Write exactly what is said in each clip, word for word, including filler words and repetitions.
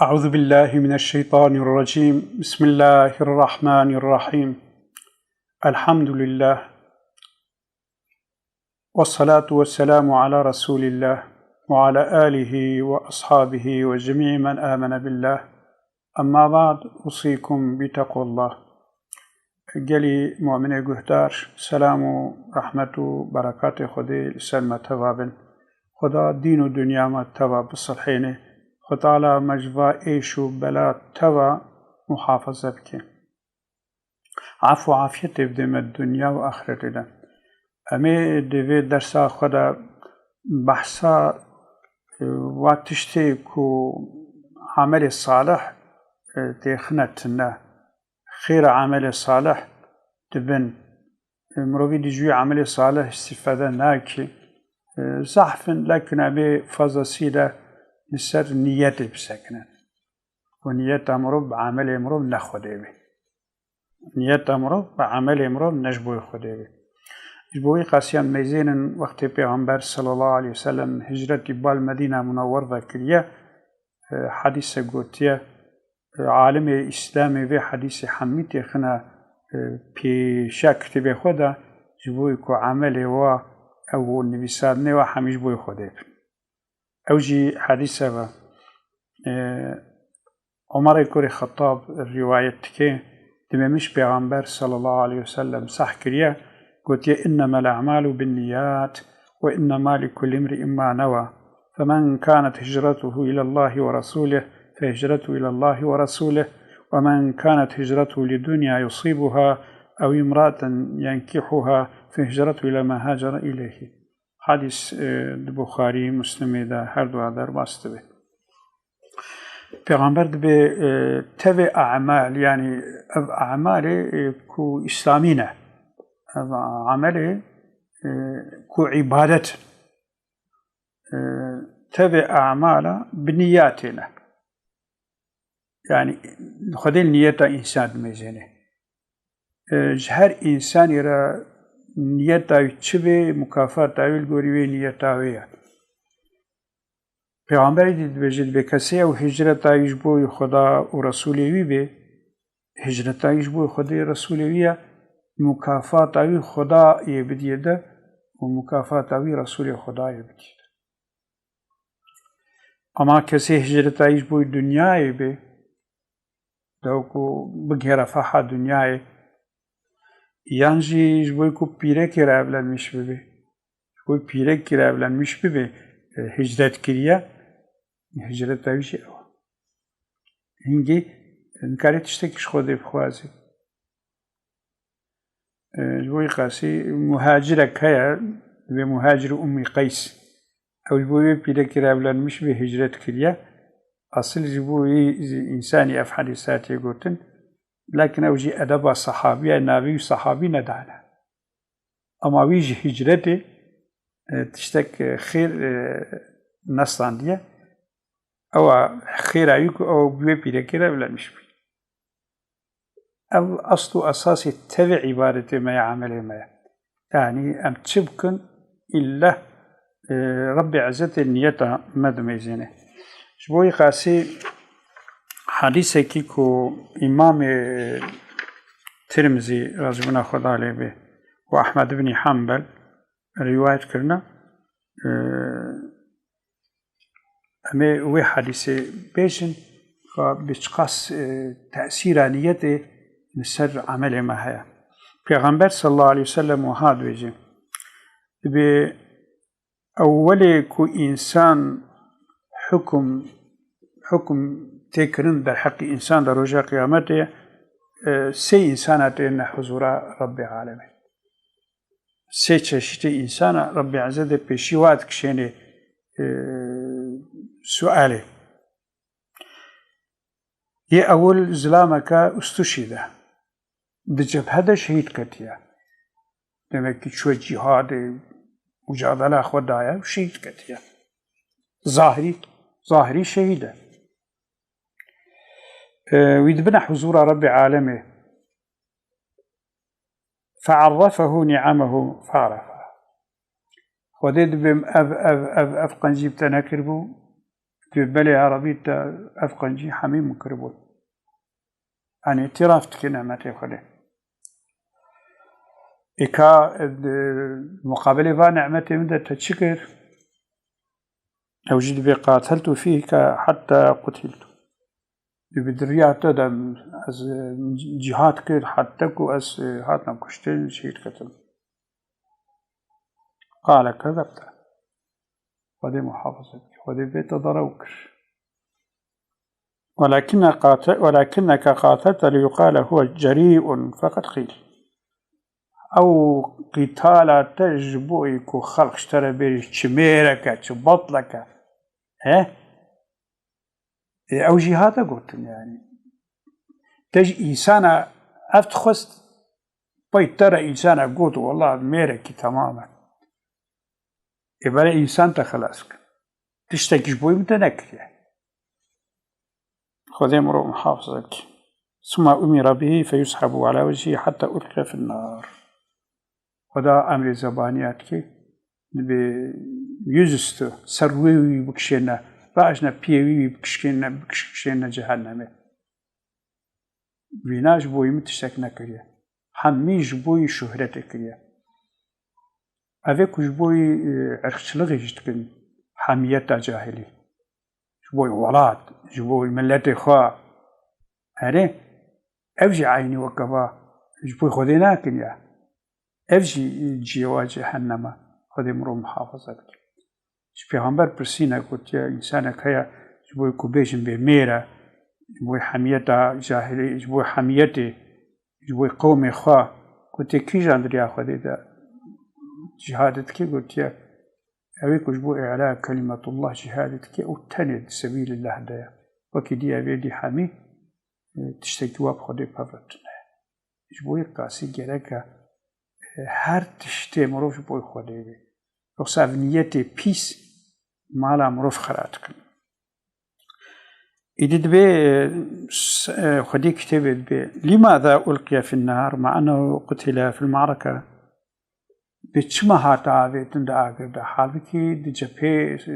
أعوذ بالله من الشيطان الرجيم. بسم الله الرحمن الرحيم. الحمد لله. والصلاة والسلام على رسول الله وعلى آله وأصحابه وجميع من آمن بالله. أما بعد، أوصيكم بتقوى الله. Gelî mu'minê guhdar, selam û rehmet û berekatê Xwedê li ser me teva bin. Xweda dîn û dinya me teva bisilhêne. Xwedê Teala me ji va êş û bela teva muhafaza bike. Af û afiyetê bide me dinya û axretê de. Em ê di vê dersa xwe de behsa, e, wa tiştê ku amelê salih, e, têxine tine. Xêra amelê salih dibin. E, mirovî di jûyê amelê salih îstîfade nake. E, zehf in, lekin em ê fazlasîle li ser niyetê bisekinin. Ku niyeta mirov bi amelê mirov ne Xwedê be. Niyeta mirov bi amelê mirov ne ji bo Xwedê be. Ji bo wî qasî em mêzênin wextê Pêxember sallallahu aleyhi ve sellem hicretî bal Medîna Munewwer vekiriye, e, hadîse gotiye, e, alimê Îslamê vê hadîsê hemî têxine, e, pêşa kitêbê xwe de, ji bo ku emelê wa ew û nivîsandinê wa hemî ji bo Xwedê bin. Ew jî hedîse ve, e, Omerê kurê Xettab rîwayet dike, dibê min ji Pêxember sallallahu aleyhi ve sellem seh kiriye, gotiye, "إنما الأعمال بالنيات وإنما لكل امرئ ما نوى. فمن كانت هجرته إلى الله ورسوله فهجرته إلى الله ورسوله، ومن كانت هجرته لدنيا يصيبها أو امرأة ينكحها فهجرته إلى ما هاجر إليه." Hadîs, e, di Buxarî, Muslimê de her du derbas dibe. Pêxember dibê, e, tevê emal, yanî ev emalê, e, ku îslamî ne. Ev emelê, e, ku îbadet in. E, tevê emala bi niyetê ne. Yanî Xwedê li niyeta însan dimêzêne. E, ji her însanî re niyeta wî çi be, mukafata wî li gorî wê niyeta wê ye. Pêxemberê dî dibêje, dibê kesê ew hicreta wî ji bo Xweda û Resûlê wî be, hicreta wî ji bo Xwedê Resûlê wî ye, mukafata wî Xweda yê bidiye de û mukafata wî Resûlê Xweda yê bidiye de. Ama kesê hicreta wî ji bo dinyayê be, de ku bigihêre feha dinyayê, yan jî ji bo ku pîrekê re evlenmiş bibe. Ji bo pîrekî re evlenmiş bibe, e, hicret kiriye, hicreta wî jî ew e. Hingî nikare tiştekî ji Xwedê bixwaze. E, ji bo wî qasî muhacirek heye, dibê muhacir Ummî Qeys. Ew ji bo wê pîrekî re evlenmiş be, hicret kiriye. Asil ji bo wî însanî ev hedîs hatiye gotin. Lakin ew jî edeba sehabî ye, navê wî sehabî nedane. Ama wî ji hicretê, e, tiştek, e, xêr, e, nestandiye. Ew a xêra wî ku ew bi wê pîrekê re evlenmiş bû. Ev asl û esasê tevê îbadetê me ye, emelê me ye. Yanî em çi bikin, îlle, e, Rebbê Ezzetê niyeta me dimêzêne. Ji bo wî qasî hedîsekî ku Îmamê Tirmizî, razîbûna Xweda lê bê, û Ehmed ibnî Hanbel rîwayet kirine, e, em ê wê hedîsê bêjin, ka bi çiqas, e, tesîra niyetê li ser emelê me heye. Pêxember sallallahu aleyhi ve sellem wiha dibêje, dibê, ewwelê ku însan hukum, hukum tê kirin derheqî însan de roja qiyametê, e, sê însana têne huzûra Rebbê Alemê. Sê çeşitê însana Rebbê Ezze de pêşî wa dikişênê, e, sualê. Yê ewil zilameke ustuşî de, di cebhe de şehîd ketiye. Demek ki çûye cîhadê, mucadela xwe daye û şehîd ketiye. Zahirî, zahirî şehîd e. E, wî dibine huzûra Rebbê Alemê. فعرفه نعمه فعرفها. Xwedê dibê ev, ev, ev, ev qencî bi te nekiribû, Tu belê ya Rebî te ev qencî hemî min kiribûn. Yanî îtiraf dike nimetê Xwedê. Ê ka, e, muqabelê va nimetê min de te çi kir? Ew jî dibê قاتلت فيك حتى قتلت. Dibê di riya te de ez, e, cîhad kir heta ku ez, e, hatim kuştin, şehîd ketim. قال كذبت. Xwedê muhafaza bike. Xwedê vê te derew kir. ولكن قات-، ولكنك قاتلت ليقال هو جريء فقد قيل. Ew qîtala te ji bo ku xelq ji te re bêjî çi mêreke, çi betleke. He? Ê, ew jî hate gotin, yanî. Te ji însana ev dixwest, pey te re însana got, wela mêrekî temam e. Ê, belê însan te xelas kin. Tiştekî ji bo min te nekiriye. Xwedê mirov muhafaza bike. ثم أمر به فيسحب على وجهه حتى ألقي في النار. Xweda emrê zebaniya dike, dibê yüzüstü, ser rûyê wî bikişêne, biajne piyê wî, wî bikişkêne, bikişkêne cehennemê. Vîna ji bo wî min tiştek nekiriye. Hemî ji bo wî şuhretê kiriye. Ev ê ku ji bo wî, e, irqçilixê jî dikin, hemiyeta cahilî. Ji bo wî welat, ji bo wî miletê xwe. Erê, ev jî eynî weke va ji bo wî Xwedê nakin ya. Ev jî cihê wa cehennem e. Xwedê mirov muhafaza bike. Ji pêxember pirsîne gotiye, însanek heye ji bo ku bêjin bê mêr e, ji bo hemiyeta cahilî, ji bo hemiyetê, ji bo qewmê xwe, gotiye kîjan di riya Xwedê de cihadê dike, gotiye ew ê ku ji bo îlaya kelîmetullah cihadê dike û tenê di sebîlillah de ye. Wekî dî ev ê dî hemî, e, tiştekî wa bi Xwedê pev re tune ye. Ji bo yek kasî gerek e, e, her tiştê mirov ji bo Xwedê be. Yoksa ev niyetê pîs mala mirov xera dikin. Îdî dibê, e, s-, e, Xwedê kitêbê dibê, لماذا ألقي في النار مع أنه قتل في المعركة؟ Bê çima hate avêtin di agir de? Halbikî di cephê, e,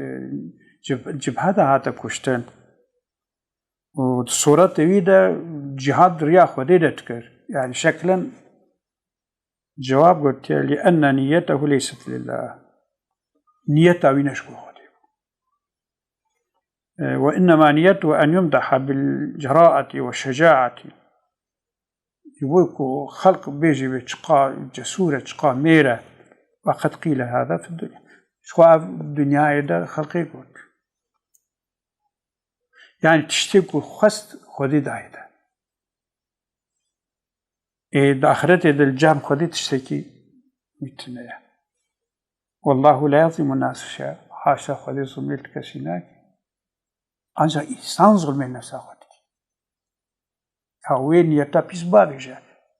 cib-, cibhe de hate kuştin. Û di sûretê wî de cihad di riya Xwedê de dikir. Yani şeklen cewab gotiye, لأن نيته ليست لله. Niyeta wî ne ji bo Xwedê bû. E, وإنما نيته أن يمدح بالجراءة والشجاعة. Ji bo ku xelq bêjî wê çiqa cesûr e, çiqa mêr e. وقد قيل هذا في الدنيا. Ji xwe ev dinyayê de xelkê got. Yani tiştê ku xwest Xwedê dayê de. Ê, di axiretê de li cem Xwedê tiştekî wî tune ye. والله لا يظلم الناس شيئا. Haşa Xwedê zulmê li kesî nake. Ancak însan zulmê nefsa xwe dike. Ya wê niyeta pîs bavêje.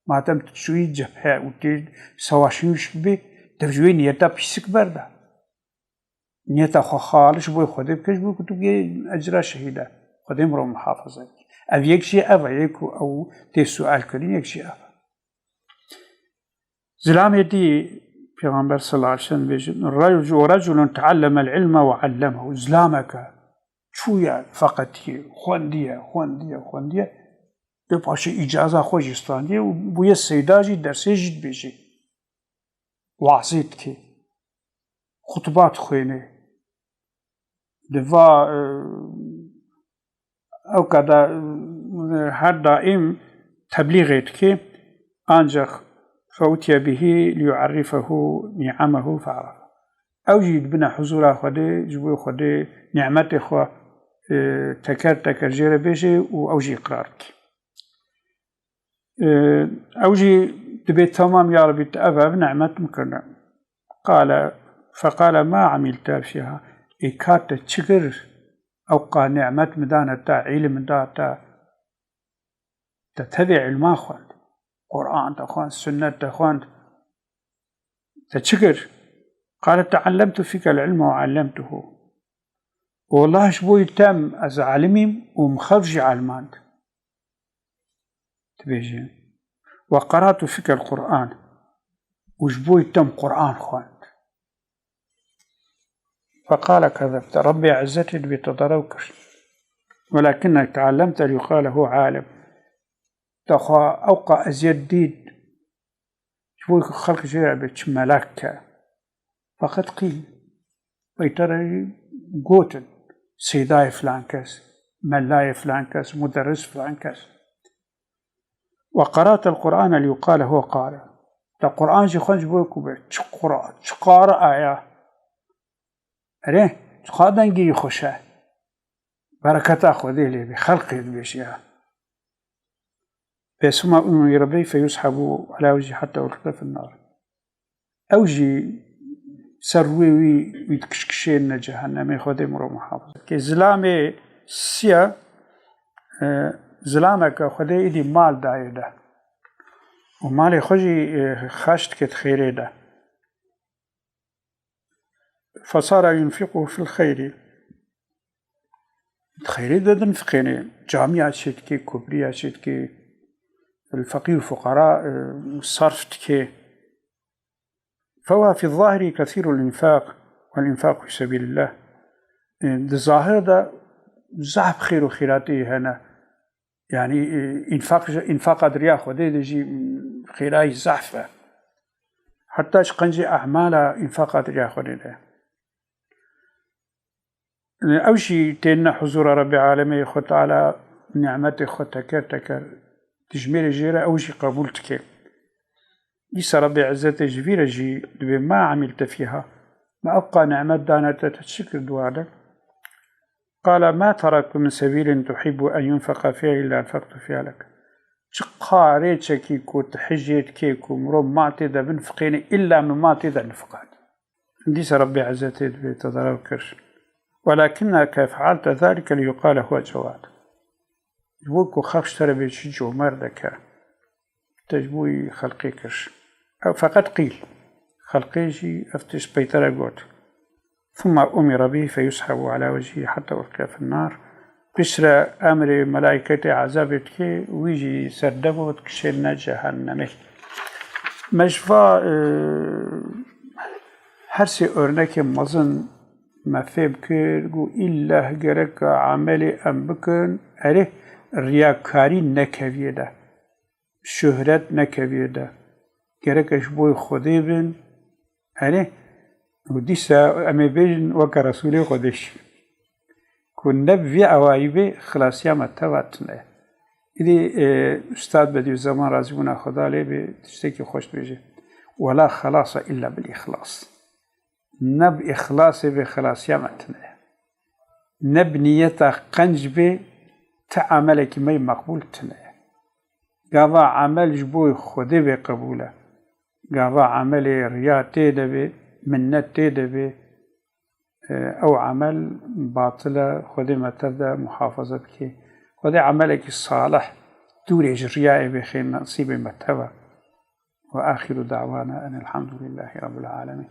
Madem tu çûyî cebhe û tê savaşî wî bibê, dev ji wê niyeta pîsik berda. Niyeta xwe xalis ji bo Xwedê bike, ji bo ku tu bigê ecra şehîde. Xwedê mirov muhafaza bike. Ev yek jî ev e, yek ku ew tê sual kirin, yek jî ev e. Zilamê dî Pêxember sallallahu aleyhi ve sellem dibêjin, "رجل تعلم العلم وعلمه." Zilameke çûye feqetiyê, xwendiye, xwendiye, xwendiye. Lê paşê îcaza xwe jî standiye û bûye seyda jî, dersê jî dibêjê. Wazê dike. Xutba dixwêne. Di va, e, ew ka da, e, her daîm teblîxê dike, ancak فأتي به ليعرفه نعمه فعرفها. Ew jî dibine huzûra Xwedê, ji bo Xwedê nîmetê xwe, e, teker teker jê re bêje û ew jî îqrar bike. E, ew jî dibê, "Temam ya Rebî, tu ev, ev nîmet min kirine." قال، فقال: ما عملت فيها؟ Ê ka te çi kir? Ew ka nîmet min dane te, îlim min da te. Te tevê îlman xwend. Quran te xwend, sunnet te xwend. Te çi kir? قال: تعلمت فيك العلم وعلمته. Wela ji bo te ez alimîm û min xelk jî elmand. Dibêje, وقرأت فيك القرآن. Û ji bo te min Quran xwend. فقال كذبت. Rabbê Ezzetê dibê te derew kir. ولكنك تعلمت ليقال هو عالم. Te xwe ewqa eziyet dît, ji bo ku xelk jê re bê çi melek ke. Feqet qîl. Peyterê gotin, seydayê filan kes, melayê filan kes, muderris filan kes. وقرأت القرآن ليقال هو قارئ. Te Qur'an jî xwend ji bo ku be çi Qur'an, çi qari aya. Erê, çiqa dengê wî xweş e. Bereketa Xwedê lê bê, xelqê dibêje ya. Bê ثم أمر به فيسحب على وجهه حتى ألقي في النار. Ew jî ser rûyê wî, wî dikişkişêne cehennemê, Xwedê min re muhafaza bike. Zilamê siya, e, zilameke Xwedê êdî mal dayê de. Û malê xwe jî, e, xerc dike di xêrê de. فصار ينفقه في الخير. Di xêrê de dinfiqêne. Camiya çê dike, kobriya çê dike. Li feqîr û fuqara, e, sarf dike. فهو في الظاهر كثير الإنفاق والإنفاق في سبيل الله. E, di zahir de zehf xêr û xêratî hene. Yani, e, înfaq, înfaqa di riya Xwedê de jî, m, xêrayî zehf e. Heta ji qencê ehmala înfaqa di riya Xwedê de. E, ew jî têne huzûra Rebbê Alemê, Xwe Teala nîmetê xwe teker teker dijmêrê jê re, ew jî qebûl dike. Dîsa Rebbê Ezzetê ji vî re jî dibê, ما عملت فيها. Me ewqa nîmet dane te, te çi kir di wa de? قال ما تركت من سبيل تحب أن ينفق فيها إلا أنفقت فيها لك. Çiqa rêçekî ku tu hijê dikê ku mirov mal tê de binfiqêne, îlla min mal tê de nifiqand. Dîsa Rebbê Ezzetê dibê te derew kir. ولكنك فعلت ذلك ليقال هو جواد. Ji bo ku xelk ji te re bê çi comerdeke. Te ji bo wî xelqê kir. Ew feqet qîl. Xelqê jî ev tişt peytere got. ثم أمر به فيسحب على وجهه حتى ألقي في النار. Piştre emrê melaîketê ezabê dike, wî jî ser dev û dikişêne cehennemê. Me ji va, e, her sê örnekê mezin me fêm kir, ku îlla gereka emelê em bikin, erê, riyakarî nekeviyê de. Şuhret nekeviyê de. Gereke ji bo Xwedê bin. Erê, û dîsa em ê bêjin weke Resûlê Xwedê jî. Ku ne bi vî awayî bê, xilasiya me teva tune ye. Îdî, e, Ustad Bedîuzzeman Razîbûna Xweda lê bê tiştekî xweş dibêje. ولا خلاص إلا بالإخلاص. Ne bi îxlasê bê xilasiya me tune ye. Ne bi niyeta qenc bê ti emelekî me yê meqbûl tune ye. Gava emel ji bo Xwedê bê qebûl e. Gava emelê riya tê de bê, minnet tê de bê, e, ew emel batil e, Xwedê me tev de muhafaza bike. Xwedê emelekî salih dûrê ji riyayê bê xêr nesîbê me tev e. وآخر دعوانا أن الحمد لله رب العالمين.